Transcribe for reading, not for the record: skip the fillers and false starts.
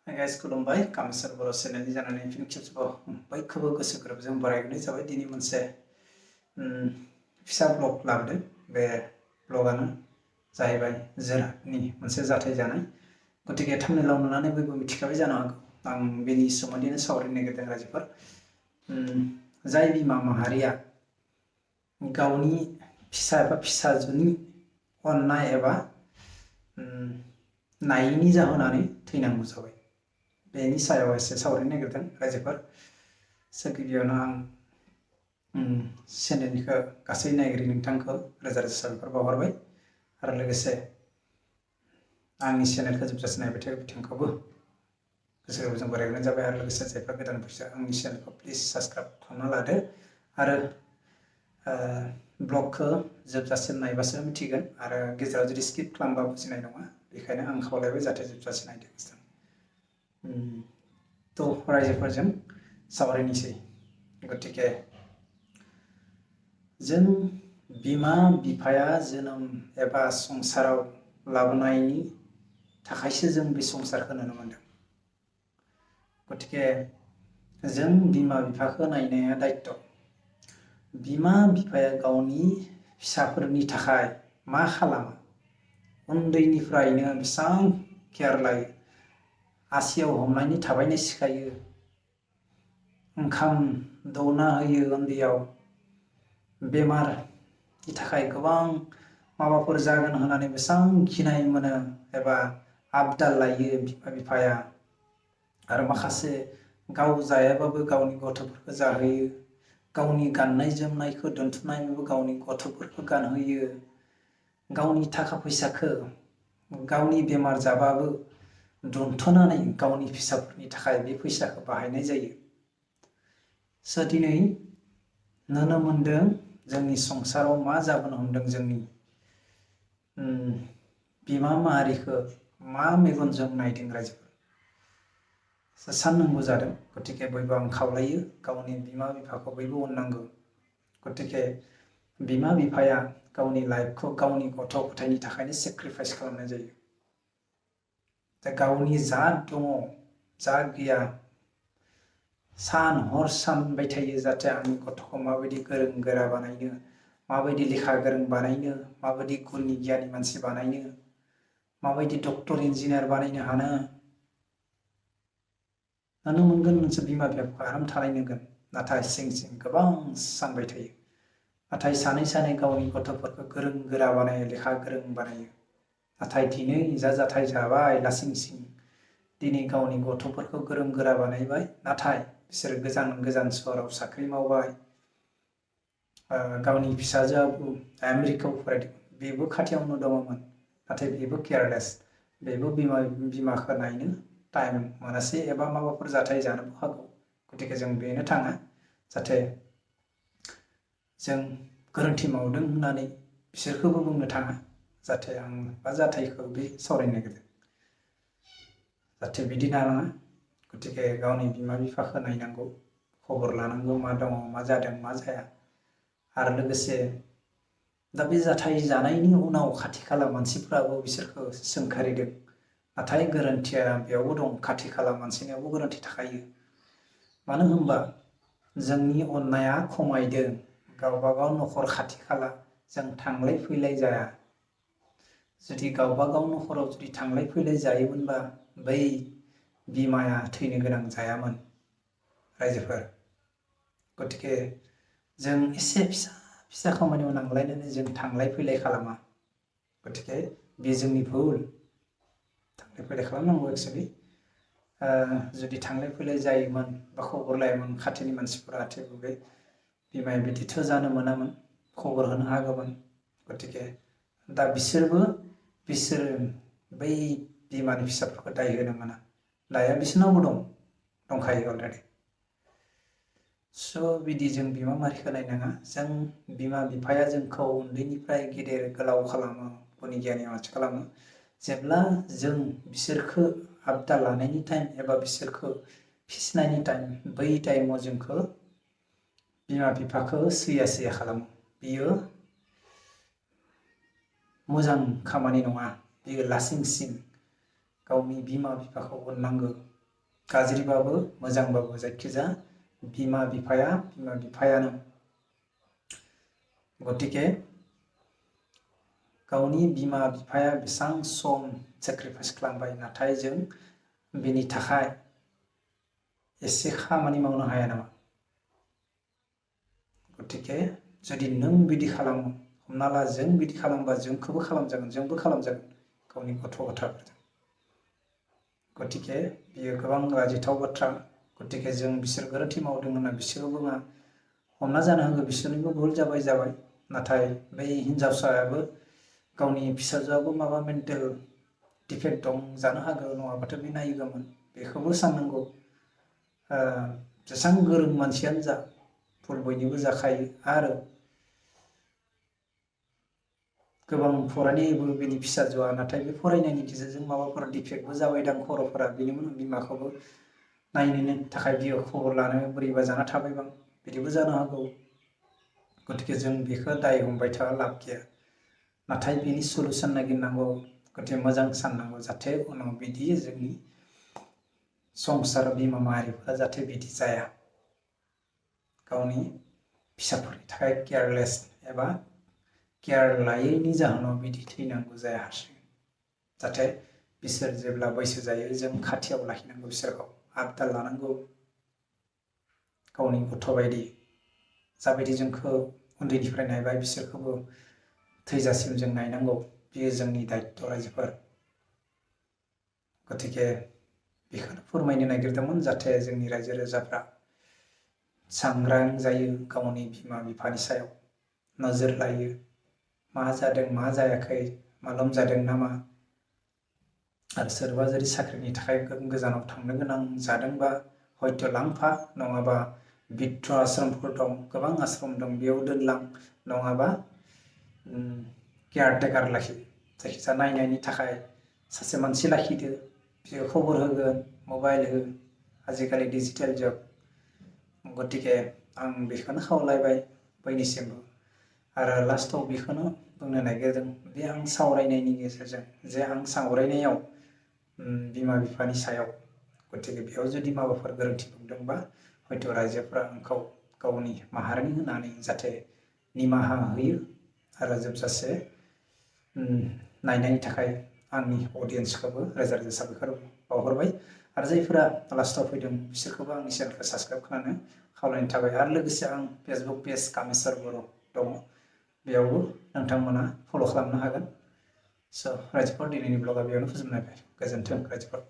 Hi guys, खुलुमबाय कामेश्वर बर' चेनेलनि जानानै फिन खेबसेबाव बयखौबो गोसो गोरबोजों बरायनाय जाबाय। दिनै मोनसे फिसा ब्लग लाबोदों। बे ब्लगानो जाहैबाय जोरहाटनि मोनसे जाथाय जानाय। गतिके थाम्बनेलाव नुनानै बयबो मिथिखाबाय जानो हागौ। आं बेनि सोमोन्दैनो सावरायनो नागिरदों रायजोफोर। जाय बिमा माहारिया गावनि फिसा एबा फिसाजोनि अननाय एबा नायैनि जाहोनानै थैनांगौ जाबाय। बेनि सायाव एसे सावरायनो नागिरदों रायजोफोर। गिबियावनो आं चेनेलनिखौ गासै नायगिरि नोंथांखौ रोजा रोजा साबायखर बावहरबाय आरो लोगोसे आंनि चेनेलखौ जोबजासे नायबाय थायो बिथांखौबो गोसो गोरबोजों बरायनाय जाबाय। आरो लोगोसे जायफ्रा गोदान फैसा आंनि चेनेलखौ प्लिज साबस्क्राइब खालामना लादो आरो ब्लगखौ जोबजासे नायबासो मिथिगोन आरो गेजेराव जुदि स्किप खालामबा बुजिनाय नङा। बेखायनो आं खावलायबाय जाहाथे जोबजासे नायदो। रायजोफोरजों सावरायनोसै। गतिके जों बिमा बिफाया जोनोम एबा संसाराव लाबोनायनि थाखायसो जों बे संसारखौ नुनो मोनदों। गतिके जों बिमा बिफाखौ नायनाया दायित्त'। बिमा बिफाया गावनि फिसाफोरनि थाखाय मा खालामो, उन्दैनिफ्रायनो बेसेबां केयार लायो, आसियाव हमनायनि थाबायनो सिखायो, ओंखाम दौना होयो उन्दैयाव, बेमारनि थाखाय गोबां माबाफोर जागोन होननानै बेसेबां गिनाय मोनो एबा आबदाल लायो बिमा बिफाया। आरो माखासे गाव जायाबाबो गावनि गथ'फोरखौ जाहोयो, गावनि गाननाय जोमनायखौ दोनथुमनानैबाबो गावनि गथ'फोरखौ गानहोयो, गावनि थाखा फैसाखौ गावनि बेमार जाबाबो दोनथ'नानै गावनि फिसाफोरनि थाखाय बे फैसाखौ बाहायनाय जायो। दिनै नुनो मोनदों जोंनि संसाराव मा जाबोनो हमदों, जोंनि बिमा माहारिखौ मा मेगनजों नायदों रायजोफोर साननांगौ जादों। गतिके बयबो आं खावलायो गावनि बिमा बिफाखौ बयबो अननांगौ। गतिके बिमा बिफाया गावनि लाइफखौ गावनि गथ' गथायनि थाखायनो सेक्रिफाइस खालामनाय जायो। दा गावनि जा दङ जा गैया सान हर सानबाय थायो जाहाथे आंनि गथ'खौ माबायदि गोरों गोरा बानायनो, माबायदि लेखा गोरों बानायनो, माबायदि गुनि गियानि मानसि बानायनो, माबायदि डक्टर इन्जिनियार बानायनो हानो। नुनो मोनगोन नोंसोर बिमा बिफाखौ आराम थानाय नुगोन, नाथाय सिं सिं गोबां सानबाय थायो। नाथाय सानै सानै गावनि गथ'फोरखौ गोरों गोरा बानायो, लेखा गोरों बानायो। नाथाय दिनै जा जाथाय जाबाय लासिं सिं, दिनै गावनि गथ'फोरखौ गोरों गोरा बानायबाय, नाथाय बिसोर गोजान गोजान सहराव साख्रि मावबाय। गावनि फिसाजोआबो आमेरिकायाव फरायदों, बेबो खाथियावनो दङमोन, नाथाय बेबो केयारलेस, बेबो बिमाखौ नायनो टाइम मोनासै एबा माबाफोर जाथाय जानोबो हागौ। गतिके जों बेनो थाङा जाहाथे जों गोरोन्थि मावदों होननानै बिसोरखौबो बुंनो थाङा। जाहाथे आं बा जाथायखौ बे सावरायनो नागिरदों जाहाथे बिदि नाङा। गतिके गावनि बिमा बिफाखौ नायनांगौ, खबर लानांगौ, मा दङ, मा जादों, मा जाया। आरो लोगोसे दा बे जाथाय जानायनि उनाव खाथि खाला मानसिफ्राबो बिसोरखौ सोंखारिदों, नाथाय गोरोन्थिया बेयावबो दं। खाथि खाला मानसिनियावबो गोरोन्थि थाखायो। मानो होनबा जोंनि अननाया खमायदों। गावबागाव न'खर खाथि खाला जों थांलाय फैलाय जाया। जुदि गावबागाव न'खराव जुदि थांलाय फैलाय जायोमोनबा बै बिमाया थैनो गोनां जायामोन रायजोफोर। गतिके जों एसे फिसा फिसा खामानियाव नांलायनानै जों थांलाय फैलाय खालामा। गतिके बे जोंनि भुल। थांलाय फैलाय खालामनांगौ एक्सुवेलि। जुदि थांलाय फैलाय जायोमोन बा खबर लायोमोन खाथिनि मानसिफोरा, थेवबो बे बिमाया बिदिथ' जानो मोनामोन, खबर होनो हागौमोन। गतिके दा बिसोर बै बिमानि फिसाफोरखौ दाय होनो मोना। दाया बिसोरनावबो दंखायो अलरेडि। बिदि जों बिमा माहारिखौ नायनाङा। जों बिमा बिफाया जोंखौ उन्दैनिफ्राय गेदेर गोलाव खालामो, गुनि गियानि मानसि खालामो। जेब्ला जों बिसोरखौ आबदाल लानायनि टाइम एबा बिसोरखौ फिसिनायनि टाइम, बै टाइमाव जोंखौ बिमा बिफाखौ सैया सैया खालामो। बियो मोजां खामानि नङा। बियो लासिं सिं। गावनि बिमा बिफाखौ अननांगौ। गाज्रिबाबो मोजांबाबो जायखिजाया बिमा बिफायानो। गतिके गावनि बिमा बिफाया बेसेबां सम सेक्रिफाइस खालामबाय, नाथाय जों बेनि थाखाय एसे खामानि मावनो हाया नामा? गतिके जुदि नों बिदि खालामो, हमना ला जों बिदि खालामबा जोंखौबो खालामजागोन, जोंबो खालामजागोन गावनि गथ' गथायफोरजों। गतिके बियो गोबां लाजिथाव बाथ्रा। गतिके जों बिसोर गोरोन्थि मावदों होनना बिसोरबो बुङा, हमना जानो हागौ बिसोरनिबो भुल जाबाय, नाथाय बै हिन्जावसायाबो गावनि फिसाजोआबो माबा मेन्टेल डिफेक्ट दं जानो हागौ, नङाबाथ' बे नायगौमोन। बेखौबो साननांगौ। जेसेबां गोरों मानसियानो जा, भुल बयनिबो जाखायो। आरो गोबां फरायनायबो बेनि फिसाजोआ, नाथाय बे फरायनायनि गेजेरजों माबाफोर डिफेक्टबो जाबायदां खर'फोरा, बेनि उनाव बिमाखौबो नायनो थाखाय बियो खबर लानो बोरैबा जाना थाबायबां, बिदिबो जानो हागौ। गतिके जों बेखौ दाय हमबाय थाबा लाब गैया, नाथाय बेनि सलुसन नागिरनांगौ। गतिके मोजां साननांगौ, जाहाथे उनाव बिदि जोंनि संसार बिमा माहारिफोरा जाहाथे बिदि जाया। गावनि फिसाफोरनि थाखाय केयारलेस एबा केयार लायैनि जाहोनाव बिदि थैनांगौ जाया हारसिं। जाहाथे बिसोर जेब्ला बैसो जायो जों खाथियाव लाखिनांगौ, बिसोरखौ आबदाल लानांगौ गावनि गथ' बायदि। जाबायदि जोंखौ उन्दैनिफ्राय नायबाय, बिसोरखौबो थैजासिम जों नायनांगौ। बेयो जोंनि दायित्व राइजोफोर। गतिके बेखौनो फोरमायनो नागिरदोंमोन, जाहाथे जोंनि रायजो राजाफ्रा सांग्रां जायो, गावनि बिमा बिफानि सायाव नोजोर लायो। मा जादों मा जायाखै, मा लोमजादों नामा, आरो सोरबा जुदि साख्रिनि थाखाय गोजानाव थांनो गोनां जादोंबा हयथ' लांफा, नङाबा बिध्र आश्रमफोर दं, गोबां आश्रम दं, बेयाव दोनलां, नङाबा केयारटेकार लाखि, जायखिजाया नायनायनि थाखाय सासे मानसि लाखिदो। बियो खबर होगोन, मबाइल हो, आजिखालि डिजिटेल जुग। गतिके आं बेखौनो खावलायबाय बयनिसिमबो। आरो लास्टआव बेखौनो बुंनो नागिरदों, बे आं सावरायनायनि गेजेरजों जे आं सावरायनायाव बिमा बिफानि सायाव, गतिके बेयाव जुदि माबाफोर गोरोन्थि बुंदोंबा हयथ' रायजोफ्रा आंखौ गावनि माहारिनि होननानै जाहाथे निमाहा होयो। आरो जोबजासे नायनायनि थाखाय आंनि अडियेन्सखौबो रोजा रोजा साबायखर बावहरबाय। आरो जायफोरा लास्टआव फैदों बिसोरखौबो आंनि चेनेलखौ साबस्क्राइब खालामनो खावलायनाय थाबाय। आरो लोगोसे आं फेसबुक पेज कामेस्वर बर' दङ, बेयावबो नोंथांमोना फल' खालामनो हागोन। स' रायजोफोर, दिनैनि ब्लगा बेयावनो फोजोबनाय जाबाय। गोजोन्थों रायजोफोर।